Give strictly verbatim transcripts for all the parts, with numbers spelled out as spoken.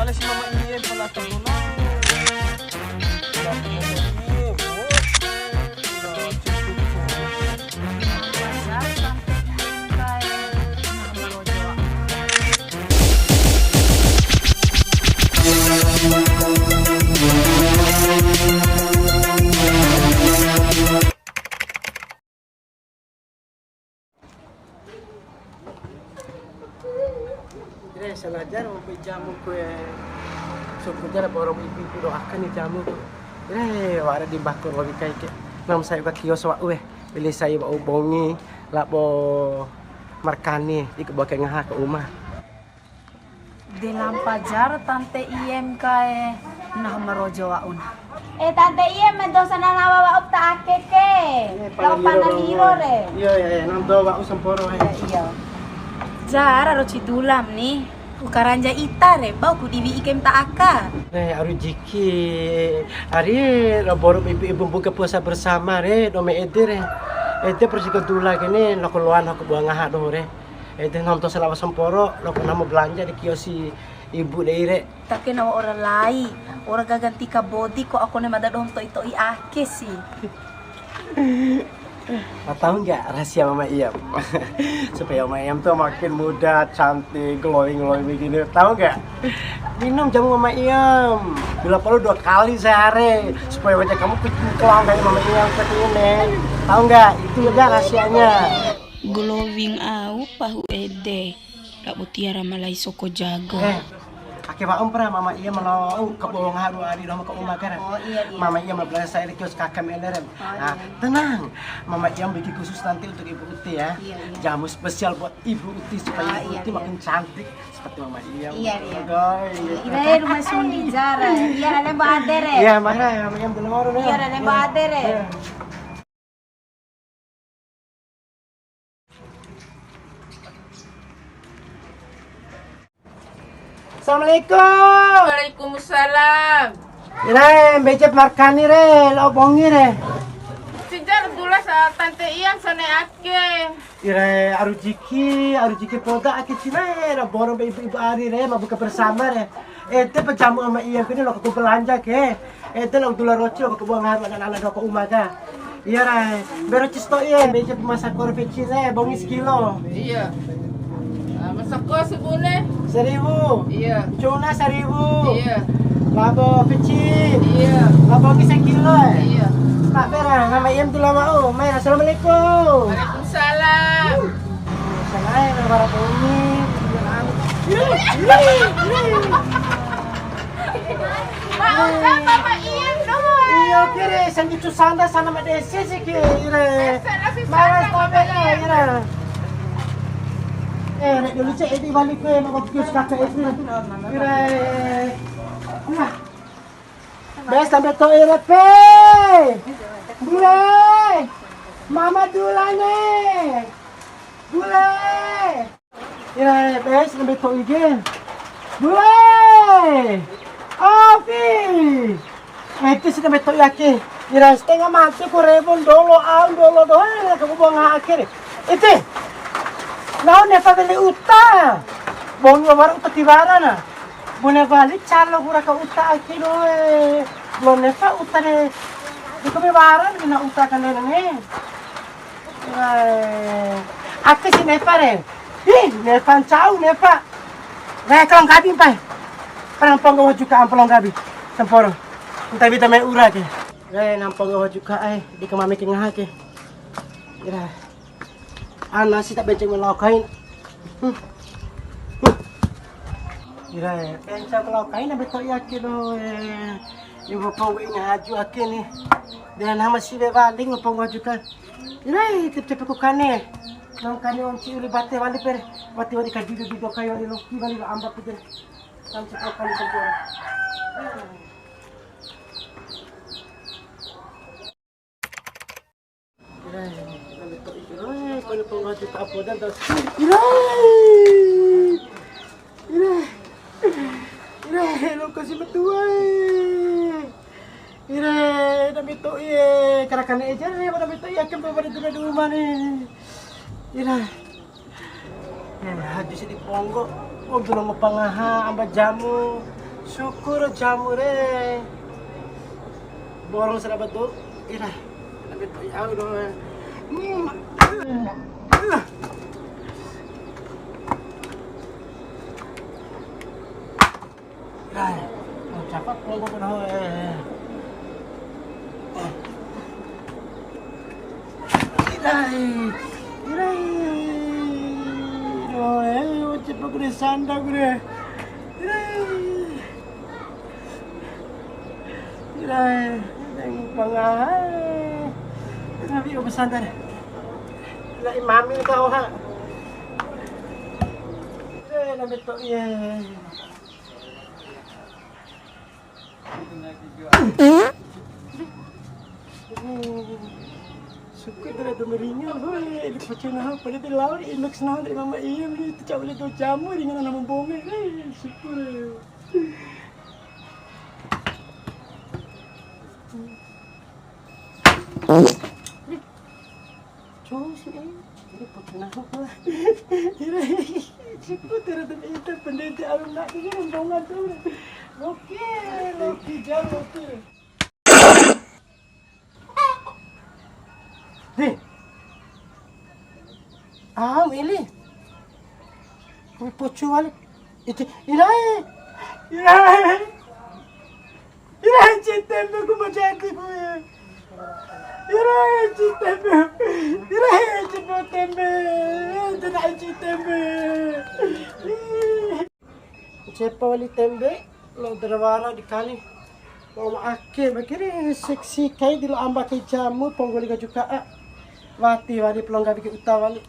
Si mama iye pala tolona. Re, salajar mau jamu kue suku jara borong ibu-ibu doakan ni jamu. Re, wara di bakor wali kai ke. Nam sai ka kios wa'u e. Beli sai wa'u bongi labo markani, iko boke ngaha ke uma. De lampa jar tante iem kae, nah marojo wa'un. Eh, tante iem, ma dosa nanawa wa'u ta ake ke. Lao pana liro re. Iya, iya, iya, nam do wa'u samporo e. Iya, iya. Jar aro cidulam ni. Ku karanja ita re, bau ku diwi ikem ta aka. Re, aru jiki. Ari, ro boru ibu-ibu buka puasa bersama re, dome ede re. Ede persiko dula kene, loko loan aku buang ngaha doho re. Ede nonton selawa samporo, loko namo belanja di kios si ibu dei re. Tapi nawa ora lai, ora gaga ntika bodi ko aku ne mada doho to'i-to'i ake si. Nah, tahu nggak rahasia Mama Iyam? Supaya Mama Iyam tuh makin muda, cantik, glowing-glowing begini. Tahu nggak? Minum jamu Mama Iyam. Bila perlu dua kali sehari. Supaya wajah kamu kinclong kayak Mama Iyam seperti ini. Tahu nggak? Itu ya rahasianya. Glowing au pahu ede. Labo tiwara ma lai soko jago. Eh, ake wa'um pra Mama Iyam ma lao kabo ngaha dua ari doho ma ka uma kara. Oh, iya, iya. Mama Iyam ma belanja sai kios K K M L R M. Oh, iya. Nah, tenang. Mama Iyam bikin khusus nanti untuk Ibu Uti ya. Iya, iya. Jamu spesial buat Ibu Uti supaya Ibu Uti makin cantik seperti Mama Iyam. Iya, iya. Iya, rumah Sundi Jara. Iya, ada Mbak Ade re. Iya, mana ya, Mama Iyam belum orang ya. Iya, ada Mbak Ade re. Iya. Assalamualaikum. Waalaikumsalam. Irae, mbei ja markani re, lao bongi re. Sijar dula sa tante Ian sone ake. Irae, aru jiki, aru jiki poda ake cina e, ra boro mbei ibu-ibu ari re, ma buka bersama re. Ede pa jamu ama Ian kene lao ku belanja ke. Ede lao dula roci lao ku buang haru ana-ana doho ka uma ka. Iya ra. Mbei roci sato'i e, mbei ja ma sakor peci re, bongi sakilo. Iya. Ah, ma sakor sabune? Sariwu. Iya. Cuna sariwu. Iya. Labo peci. Iya. Labo bongi sakilo e. Iya. Pak Bera, nama Ian tu lama oh. Mai, assalamualaikum. Waalaikumsalam. Salae na wara bongi. Iya, kere, sanggup susanda sana ma desi sih, kere. Malas tapi lah, kere. Eh, nek dulu cek ini balik ke, mau kios kakak itu. Kere. Nah. Be sampe to'i re pe. Bule. Mama dula ne. Bule. Ira be sampe to'i ke. Bule. Ofi. Ete sampe to'i ake. Ira setengah mati ku rebon dolo au dolo doho ira ke buang ake re. Ete. Nahu nefa weli uta. Bong wara uta tiwara na. Bune wali calo ku raka uta ake doe. Lo nefa uta de. Iko be wara na uta kandena ne. Ake si nefa re. Ih, nefa ncau nefa. Re, kalong kabi mpa e. Pernah ponggo waju ka ampelong kabi. Semporo. Entah bita mai ura ke. Re, nampong waju ka ai. Di kemami ke ngaha ke. Ira. Ana si ta benceng lao kain. Hmm. Hmm. Ira, benceng lao kain na beto ya ke doe. Ibu pau ina haju ake ni. Dia nama si be baling pau haju kan. Ira, tip tip ku kane. Nang kane onci uli bate wali per. Wati wali ka didu didu kayo di loki wali amba pide. Kan cepat kali sempurna. Ira, ira, ira, ira, ira, ira, ira, ira, ira, ira, ira, ira, ira, lo kasi matua e. Ira, ira, mito e, karakana eja re, pada mito e, akan bawa di rumah ni. Ira. Eh, haju si di ponggo, oh, dulu ngupa ngaha, amba jamu, Syukur jamu re. Borong sarabat tu. Ira. Tapi au do. Hmm. Rai, cakap kelompok dah, eh. Rai, rai. Doh, eh, cepat gede sanda gede. Rai. Rai, yang pengaha. Tapi apa sanda? Lah, imami tahu ha. Eh, lambe to, iya. Syukur dara dou ma ringa, hoi, ede pocona hau, pada de lao, ede loks nahu dari mama iya, ni tu cau le dou jamu, ringa nama bonge, hoi, syukur. Cus, eh, ini pocona hau pala. Syukur dara dou ma ita, pendeta alun nak, ini rombongan tu. Oke, oke, jam, oke. Hei. Ah, Meli. Kami pocu balik. Itu, Ilahi. Ilahi. Ilahi, cintamu ku mau jadi gue. Ilahi, cintamu. Ilahi, cinta tembe. Ilahi, cintamu. Cepa wali tembe, lo dara wara di kali. Lo ma ake, bakire seksi kai di lo amba kai jamu, ponggoli ka juka a. Wati wali pelong gawi ke uta wali.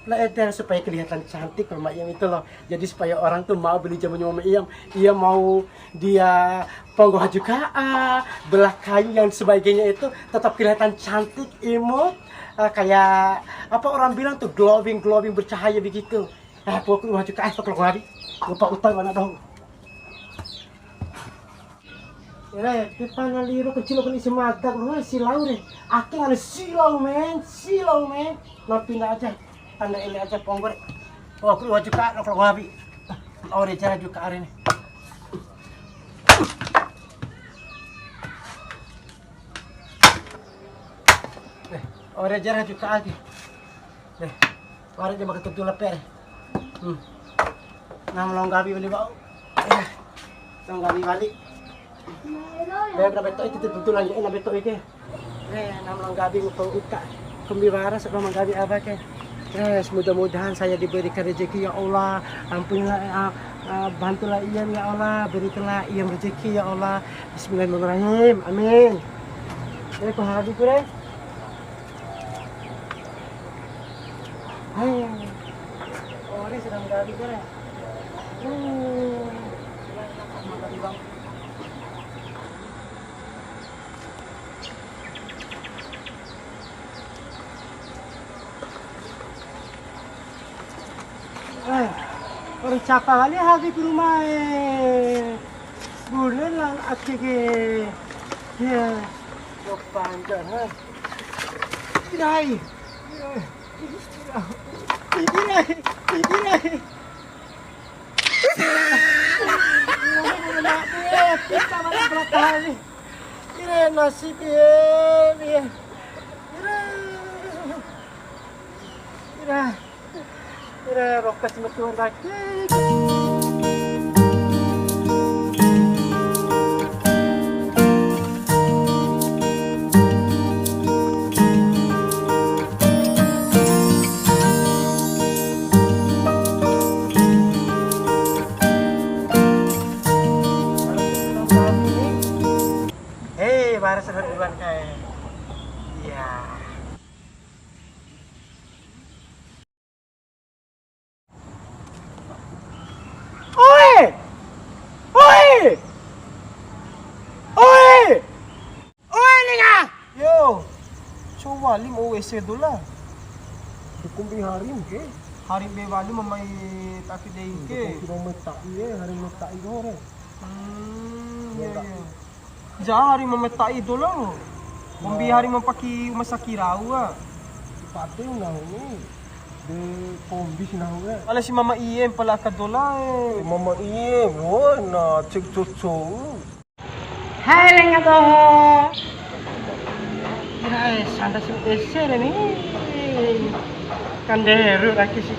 La eder supaya kelihatan cantik Mama Iyam itu loh. Jadi supaya orang tuh mau beli jamunya Mama Iyam. Ia mau dia ponggo ha juka a, belah kain yang sebagainya itu tetap kelihatan cantik, imut, eh, kayak apa orang bilang tuh glowing, glowing bercahaya begitu. Eh, pokoknya waju kae, pokoknya wari. Lupa utang anak dong. Ere, pipa na liro kecil kena isi mata, kena silau re. Ake ngana silau, men, silau, men. Na pinda aja. Anda ini aja, ponggor. Oh, aku waju ka, kalau wabi. Oh, dia cara juga hari ini. Eh, ore jara juka ake. Eh, ore jama ketutu lepe re. Hmm. Nam longgawi wali bau. Eh, longgawi wali. Eh, na beto itu tutu lagi, eh, na beto ike. Eh, nam longgawi ngupa uta. Kombi wara sebelum menggawi apa ke? Yes, mudah-mudahan saya diberikan rezeki, ya Allah. Ampunilah, eh, ah, ah, bantulah Ian, ya Allah. Berikanlah Ian rezeki, ya Allah. Bismillahirrahmanirrahim. Amin. Eh, ko hadi kure. Hai. Oh, ini sedang gawi kure. Hmm. Eh, orang capa kali habis ke rumah, eh. Bulan lah, akhirnya. Ya. Panjang, ha? Irai. Irai. Irai. Irai. Ire nasib, ire, ire, ire, rokas metu ndake. Hei, baru sadar duluan kae. Iya. Oi! Oi! Oi! Oi, ninga! Yo, coba lim O W C dula. Dukumbi harim ke? Harim be wali mamai taki dei ke? Dukumbi mamai taki e, harim mamai taki gore. Hmm, iya, iya. Ja hari ma meta'i dolo. Kombi hari ma paki uma saki rau ka. Pade una ni. De kombi si nahu e. Ala si mama iem pala aka dola e. Mama iem, woi, na cek cocok. Hai, lenga doho. Hai, sanda si ese re ni. Kanderu raki si.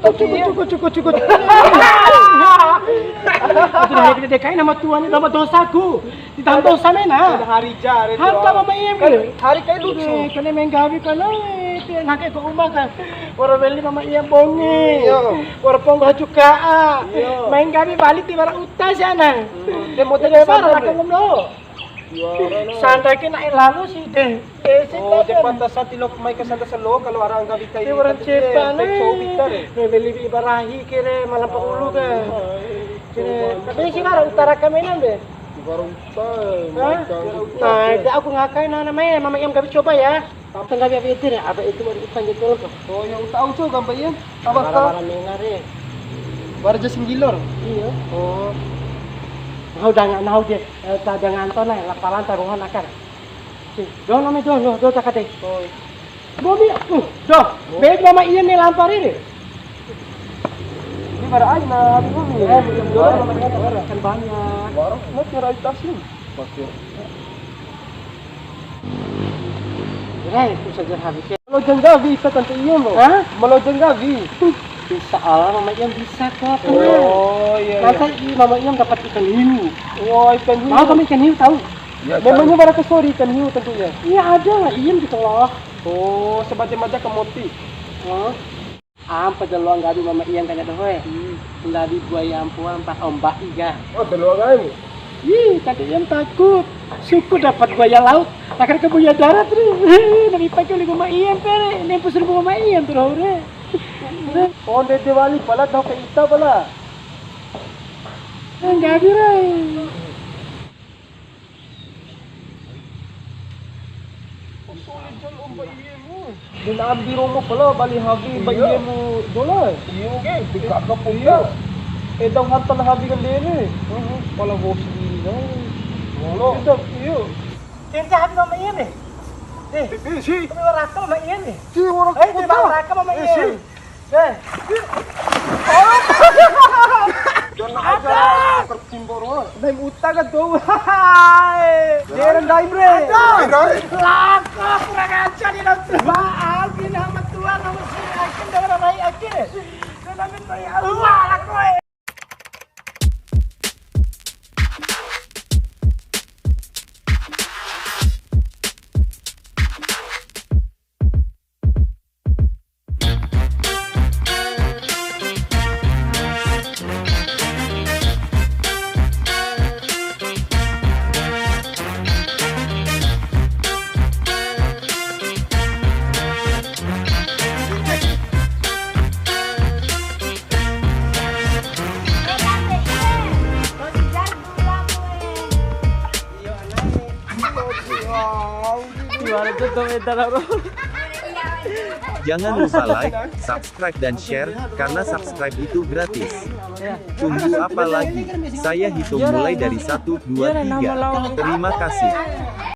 Cukup, cukup, cukup, cukup, cukup. Aku dah dekai nama Tuhan, nama dosaku. Ditambah dosa mena. Hari jare. Hanta mama iem kan. Hari kai lucu. Eh, kone mai nggawi kan, eh, ti nake ko uma kan. Wara weli mama iem bongi. Iyo. Wara ponggo haju ka'a. Iyo. Mai nggawi balik tiwara uta si ana. Hmm. De mode sara lako ngomlo. Sanda ke naik lalu sih deh. Eh, sih. Oh, de pantasan ti loa mai ke sanda selo kalau orang nggawi kai. Tiwara cepa. Weli bi barahi kere malam pahulu kan. Kere, tapi si wara utara kamenan deh. Wara uta, hah? Nah, itu aku ngakai, nah, namanya mama yang kami coba ya. Tapi nggak ada itu ya, apa itu mau utang gitu loh. Oh, ya uta au coba, Mbak Ian. Apa kau? Wara mena re. Wara ja singgilor. Iya. Oh. Nah, udah nggak, nah, udah, eh, tak ada ngantor lah, laparan taruhan akar. Oke, doho nami doho, doho, doho, cakate. Oh. Bobi, uh, doho, be mama Ian ni lampa re. Ini bara aja na, habis ini. Eh, belum doho, mama Ian kan banyak. Warung, mau kira tas ini. Pasti. Re, aku saja habis ya. Maloja nggawi, ita tantu iya, Mo. Hah? Maloja nggawi. Insya Allah, mama Ian bisa kok, tenang. Oh, iya, iya. Nanti i-, mama Ian dapat ikan hiu. Wah, ikan hiu. Mau kamu ikan hiu, tahu? Ya, memangnya tahu. Bara ke sori ikan hiu tentunya? Iya, ada lah, Ian gitu loh. Oh, sebacem aja ke moti. Oh. Ampa da loa nggawi mama Ian tanya doho e. Hmm. Nggawi buaya ampo ampa ombak iga. Oh, da loa nggawi? Ih, tapi Ian takut. Syukur dapat buaya laut. Akan ke buaya darat, re. Nabi pakai oleh mama Ian, pere. Nempus rumah mama Ian, tuh, re. Oh, ndede wali pala, tahu ke ita pala. Nggawi, re. Dina ambi romo pala bali habi ba iye mu dola. Iyo ke, deka ka poda. Eda hantan habi kandene. Pala bos diri na. Dolo. Eda, iyo. Kenca habi mama iye ne? Eh, si. Kami waraka mama iye ne? Si waraka. Eh, kota. Waraka mama iye. Eh, si. Eh. Jangan aja, tertimbor, woi. Daim uta kan tuh. Hai. Dia rendahin, Bre. Aduh. Laka, kurang ajar dia, Bang. Maaf, ini nama Tuhan, nama sini, akhir, nama baik, akhir. Nama baik, Allah, laku, eh. Jangan lupa like, subscribe, dan share, karena subscribe itu gratis. Tunggu apa lagi? Saya hitung mulai dari satu, dua, tiga. Terima kasih.